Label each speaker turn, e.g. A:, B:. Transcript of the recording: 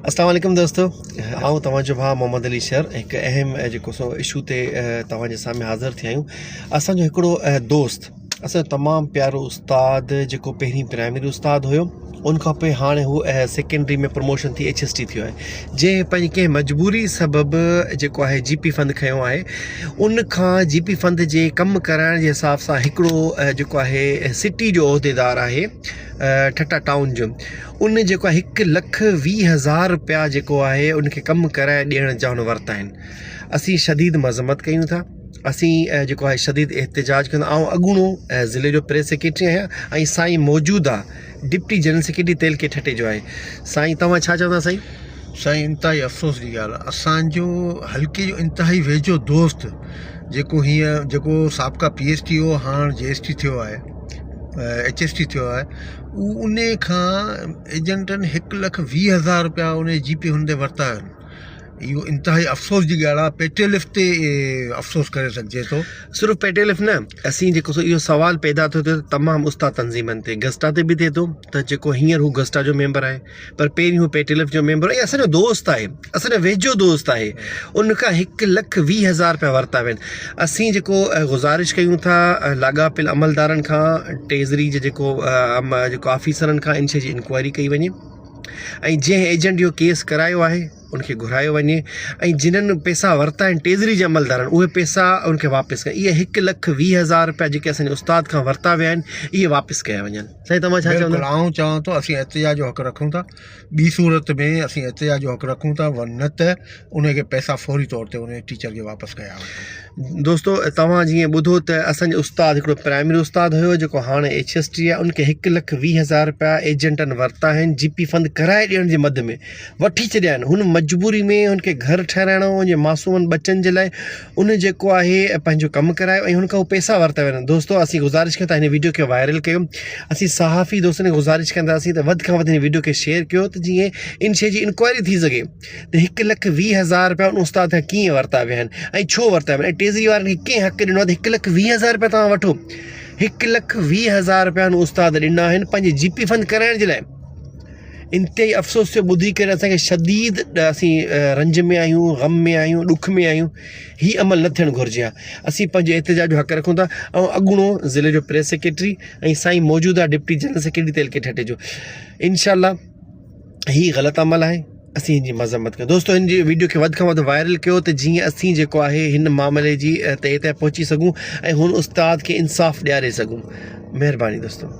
A: اسلام عليڪم دوستو آئون توهان جو ڀاء محمد علي شر هڪ اهم جيڪو سو اشو تي توهان جي سامهون حاضر ٿيا آهيون اسان جو هڪڙو دوست اسان جو تمام پيارو استاد جيڪو پهرين پرائمري استاد هيو ان کان پوء هاڻي هو سيڪنڊري ۾ پروموشن ٿي ايڇ ايس ٽي ٿيو آهي جنهن پنهنجي ڪنهن مجبوري سبب جيڪو آهي جي پي فند کنيو آهي ان کان جي پي فند جي ڪم ڪرائڻ جي حساب سان هڪڙو جيڪو آهي سٽي جو عهديدار آهي ٺٽا ٽائون جو ان جيڪو آهي هڪ لک 20,000 روپيا جيڪو آهي ان کي ڪم ڪرائي ڏيڻ جا هن ورتا آهن. اسين شديد مذمت ڪيون ٿا. اسين جيڪو آهي شديد احتجاج ڪيون ٿا. آئون اڳوڻو ضلعي جو پريس سيڪريٽري آهيان ۽ سائين موجوده ڊپٽي جنرل سيڪريٽري تعلقي ٺٽي جو آهي. سائين توهان ڇا چوندا سائين؟
B: سائين انتهائي افسوس جي ڳالهه آهي اسان جو حلقي جو انتهائي ويجهو دوست جيڪو هينئر جيڪو سابقه پي ايس ٽي هو هاڻ جي ايس ٽي ٿيو آهي ايڇ ايس ٽي ٿيو آهي هو انهي کان ايجنٽن هڪ لک 20,000 روپيا انهي جي پي هن تي ورتا آهن اهو انتهائي افسوس جي ڳالهه آهي پيٽيلف تي افسوس ڪري سگهجي ٿو.
A: صرف پيٽيلف نه اسين جيڪو سو اهو سوال پيدا ٿو ٿئي ته تمام استاد تنظيمن تي گسٽا تي به ٿئي ٿو ته جيڪو هينئر هو گسٽا جو ميمبر آهي پر پهرين هو پيٽيلف جو ميمبر هو ۽ اسان جو دوست آهي اسان جو ويجهو دوست آهي ان کان هڪ لک 20,000 روپيا ورتا ويا آهن اسين جيڪو گذارش ڪيون ٿا لاڳاپيل عملدارن کان ٽيزري جي جيڪو جيڪو آفيسرن کان ان شي جي انڪوائري ڪئي وڃي ۽ جنهن ايجنٽ اهو ڪيس ڪرايو آهي ان کي گهرايو وڃي ۽ جنھن پئسا ورتا آهن ٽيزري جي عملدارن اهي پئسا ان کي واپس ڪيا اهي هڪ لک 20,000 روپيا جيڪي اسان جي استاد کان ورتا ويا آهن اهي واپس ڪيا وڃن سائين توهان ڇا چوندا؟
B: بلڪل آئون چوان ٿو اسين احتجاج جو حق رکون ٿا ٻي صورت ۾ اسين احتجاج جو حق رکون ٿا نه ته ان کي پئسا فوري طور تي ان ٽيچر کي واپس ڪيا وڃن.
A: دوستو توهان جيئن ٻڌو ته اسان جو استاد هڪڙو پرائمري استاد هيو جيڪو هاڻي ايڇ ايس ٽي آهي ان کي هڪ لک 20,000 روپيا ايجنٽن ورتا آهن جي پي فند ڪرائي ڏيڻ جي مد ۾ وٺي ڇڏيا آهن هن مجبوري ۾ هن کي گهر ٺهرائڻو هو هن جي معصومن ٻچن جي لاء ان جيڪو آهي پنهنجو ڪم ڪرايو ۽ هن کان هو پئسا ورتا ويا آهن دوستو اسين گذارش ڪيون ٿا هن ويڊيو کي وائرل ڪيو اسين صحافي دوستن کي گذارش ڪنداسين ته وڌ کان وڌ هن ويڊيو کي شيئر ڪيو ته جيئن ان شي جي انڪوائري ٿي سگهي ته هڪ لک 20,000 روپيا ان استاد کان ڪيئن ورتا ويا آهن ۽ ڇو ورتا ويا آهن ۽ ٽيزري وارن کي ڪنهن حق ڏنو آهي ته هڪ لک 20,000 روپيا توهان وٺو هڪ لک 20,000 روپيا ان استاد ڏنا آهن پنهنجي جي پي فند ڪرائڻ جي لاء انتهائي افسوس ٿيو ٻڌي ڪري اسان کي شديد اسين رنج ۾ آهيون غم ۾ آهيون ڏک ۾ آهيون هي عمل نه ٿيڻ گهرجي ها اسين پنهنجي احتجاج جو حق رکون ٿا ۽ اڳوڻو ضلعي جو پريس سيڪريٽري ۽ سائين موجوده ڊپٽي جنرل سيڪريٽري تعلقي ٺٽي جو انشاء الله هي غلط عمل آهي اسين هن جي مذمت ڪيون دوستو هن جي ويڊيو کي وڌ کان وڌ وائرل ڪيو ته جيئن اسين جيڪو آهي هن معاملي جي تهه تائين پهچي سگهون ۽ هن استاد کي انصاف ڏياري سگهون مهرباني دوستو.